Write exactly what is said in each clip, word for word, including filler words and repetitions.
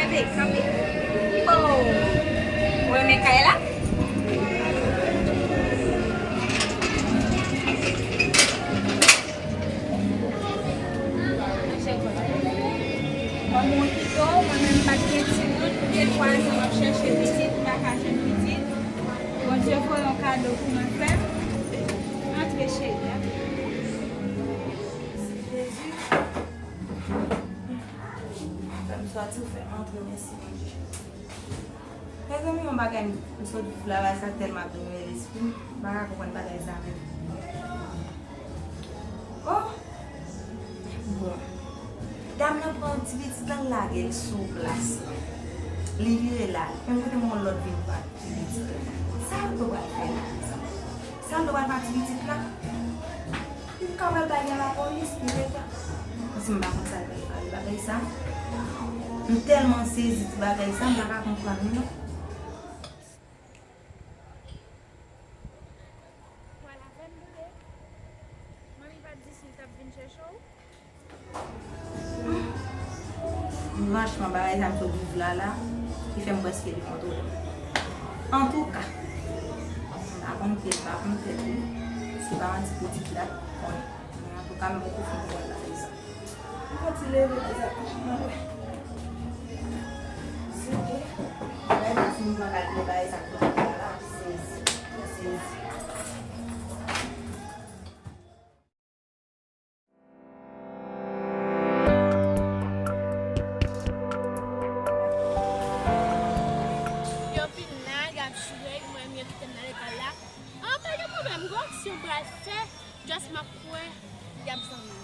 Kanpe, kanpe. Oh! Ou renmen kay la? Manman w kite w, mwen menm m pa t gen timoun, gen twa zan m ap chèche pitit, m pa ka jwenn pitit. Bondye voye yon kado pou mwen fè. Antre cheri, antre. Jezi. Fè m sòti, ou fè m antre, mèsi Bondye. Mezanmi, yon bagay m sot viv la, bagay sa tèlman ap domine lespri m, m pa ka konprann bagay sa menm. Oh! Bon. Dam nan pran ti pitit la, l lage l sou plas la. Li vire l ale. Menm kote m wè yon lòt vin pran ti pitit la. Sa yo pral fè la? Sa l pral fè ti pitit la? Li ka pral bay nan lapolis, li rete. Paske m pa konn sa l pral fè ak bagay sa. M tèlman sezi ti bagay sa, m pa ka konprann li non. Pral avè m, bebe. Manmi pa t di si l t ap vin chèche w? Franchman, bagay sa m sot viv la, la, ki fè m prèske dekontwole m. Antouka, m pa konn pye l, m pa konn tèt li, se pa yon ti pitit la, konnen. Men antouka, m poko fin konprann bagay sa. M fè ti leve, bagay sa, m wè. Se ke, bagay sa, si m pa gade bagay sa, kote la, la, m sezi, m sezi. Yo vin la, y ap jwe, mwen, yo kite m nan lekòl la. Ah, pa gen pwoblèm, gon aksyon pral fè, just m ap kwè, y ap zanmi.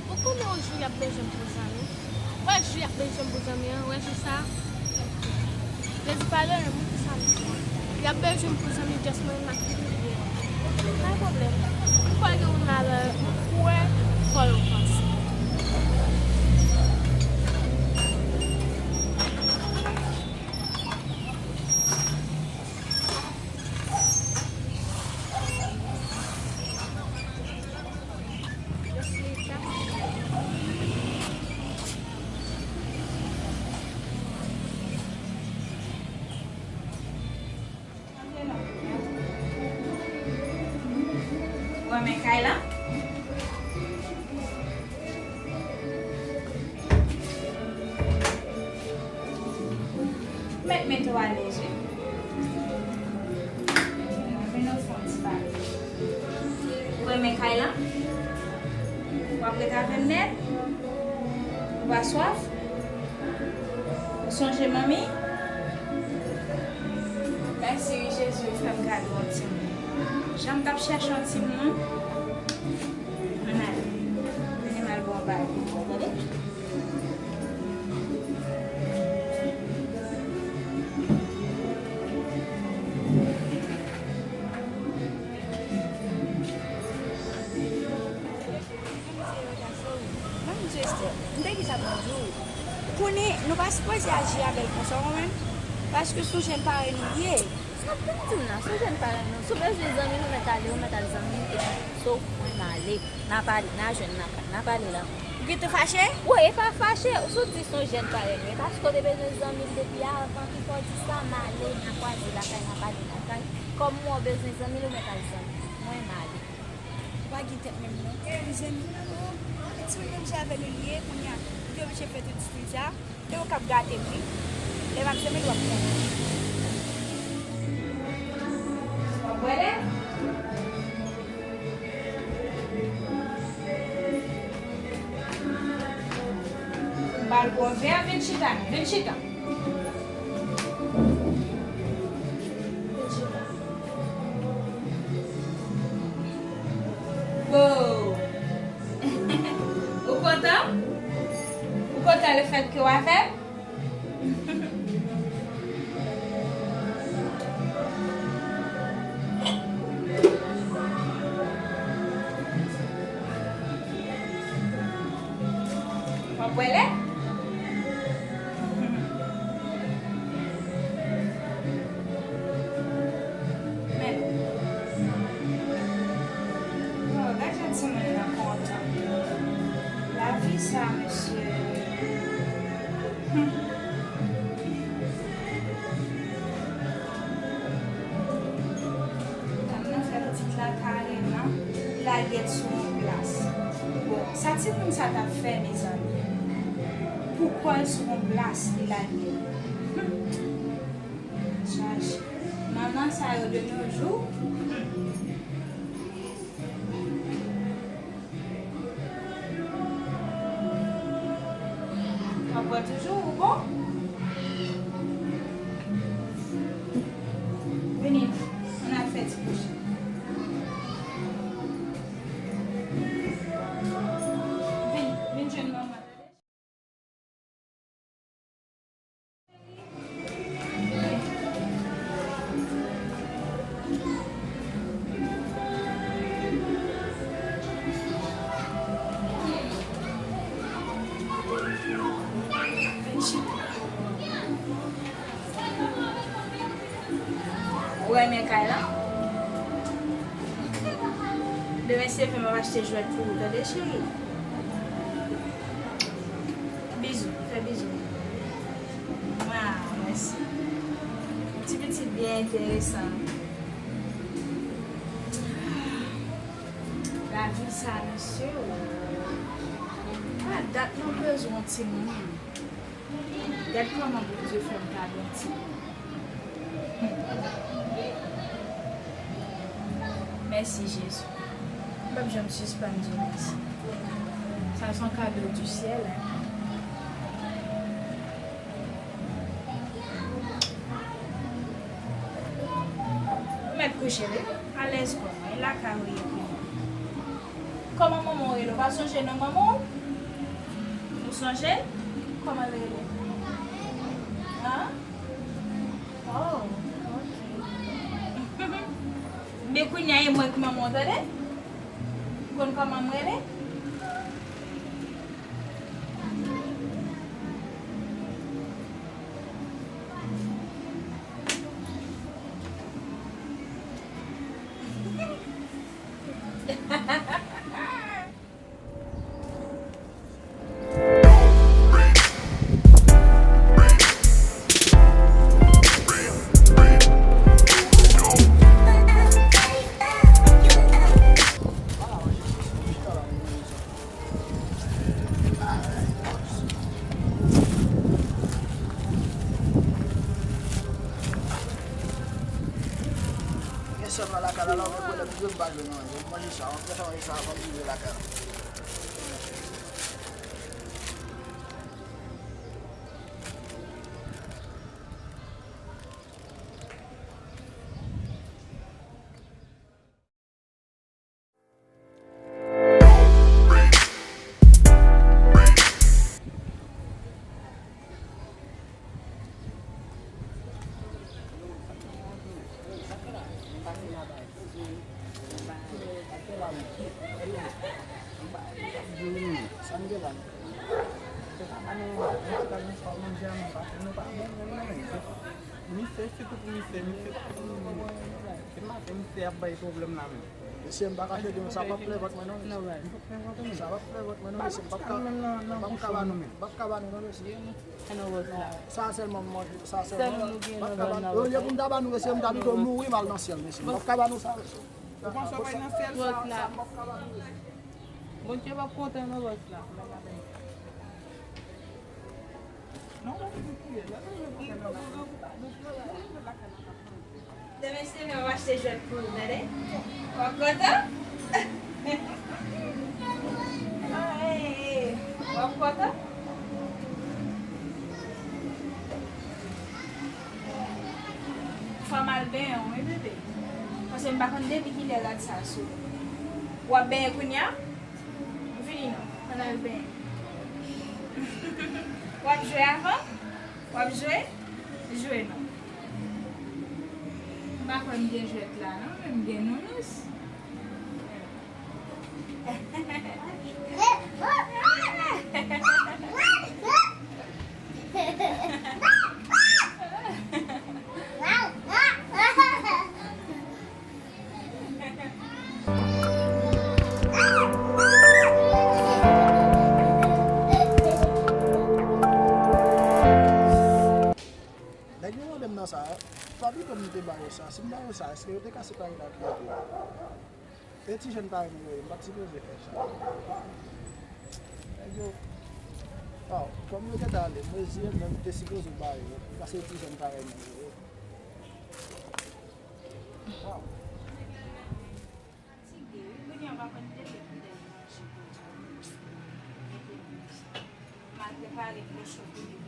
Ou konnen yon jou y ap bezwen m pou zanmi. Wè jou y ap bezwen m pou zanmi an, wè jou sa. Jezi pale, moun ki sa m di. Y ap bezwen m pou zanmi, just mwen m ak li. Pa gen pwoblèm. M kwè gen yon malè, m kwè fò l panse. Ou renmen kay la? Mèt mete w alèz wi. Vin nou fè yon ti pale. Ou renmen kay la? W ap ret avè m nèt? Ou pa swaf? Ou sonje manmi? Mèsi wi Jezi, ou fè m gade yon timoun. Jan m t ap chèche yon timoun. Ann ale. Vini m al ba w bagay. Tande? Ban m di w, Esther, m te gentan pran di w. Kounye, nou pa sipoze aji avè l konsa, ou konprann? Paske se yon jèn parèy nou ye. Sa w ap vin di m la, se yon jèn parèy nou. Si w bezwen zanmi, ou mèt ale, ou mèt al zanmi, epi so, mwen m ale. N a pale, n a jwenn, n a, n a pale la. Ou gentan fache? Wi, e pa fache. Si w di se yon jèn parèy nou, e paske w te bezwen zanmi l depi avan, ki fè w di sa, m ale, n a kwaze lakay, n a pale lakay. Kòm mwen w bezwen zanmi l, ou mèt al zanmi. Mwen m ale. Ou pa gen tèt menm non. Mezanmi, oh, e timoun menm jan avè nou li ye, kounye a, li oblije fè tout istri sa. E ou k ap gate m wi. Lè m ap zanmi l, w ap konnen. W ap bwè lè? M ba l pou yon vè, vin chita, vin chita. Vin chita. Wow! Ou kontan? Ou Kontan lefètke w avè m? W ap bwè lè? Men, oh, gad jan timoun nan kontan. Lavi sa, mesye. Hmm. Dam nan fè pitit la kareman, li lage l sou yon plas. Bon, sa timoun sa t ap fè, mezanmi? Poukò l sou yon plas, li lage l? Hmm. Chaje. Manman sa yo de nos jours. Hmm. W ap bwè toujou, ou bon? Vini, ann al fè ti kouche. Vini, vin jwenn manman, tande. Ou renmen kay la? Demen si Dye vle m ap achte jwèt pou ou, tande, cheri? Bizou, fè bizou. Mwa, mèsi. Ti pitit byen enteresan. Lavi sa, mesye. Pa dat nou bezwen timoun. Gad kòman Bondye fè m kado ti. Mèsi, Jezi. M p ap janm sispann di w mèsi. Sa se yon kado di syèl, hein. Ou mèt kouche, wi. Alèz kò w, e lakay ou ye kounye a. Kòman manman w rele? Ou pa sonje non manman w? Ou sonje? Kòman l rele? An? Oh, ok. Men kounye a e mwen ki manman w, tande? Ou konn kòman m rele? Gen sè m nan lakay la, la, ou gen pwoblèm, m pa jwenn anyen. M manje sa, m fè sa, manje sa, avan m rive lakay la. Misye, sitou pou misye, misye pa konn manje. Se maten misye ap bay pwoblèm la menm. Mesye, m pa kache di nou, sa p ap plen vant mwen non, mesye. Sa p ap plen vant mwen non, mesye. M p ap ka, m p ap ka ba nou, m p ap ka ba nou non, mesye. Sa sèlman m manje, sa sèlman. M p ap ka ba nou. Olye pou m ta ba nou, mesye, m ta pito mouri m al nan syèl, mesye. M p ap ka ba nou sa, mesye. Ou panse w pral nan syèl, sa, sa, m p ap ka ba nou, mesye. Bondye p ap kontan nan vant la. Demen si Dye vle, m ap achte jwèt pou ou, tande? W ap kontan? Ah, hey, hey. W ap kontan? Fò m al benyen w, wi, bebe. Paske m pa konn depi kilè rad sa sou ou. W ap benyen kounye a? M fini non. Ann al benyen. W ap jwe avan? W ap jwe? Jwe non. M pa kwè m gen jwèt la non, men m gen nounous. Nèg yo mande m nan sa, pa pito m te ba yo sa. Si m ba yo sa, èske yo te ka separe l ak yo tou? E ti jèn parèy mwen yo ye, m pa t sipoze fè sa. Nèg yo, oh, kòm yo gentan ale, m reziye m, men m te sipoze ba yo, paske e ti jèn parèy mwen yo ye. Wow. Fatige wi, kounye a m pa konn depi kilè m manje kounye a. Mete m nan sa. M al prepare dlo cho pou li.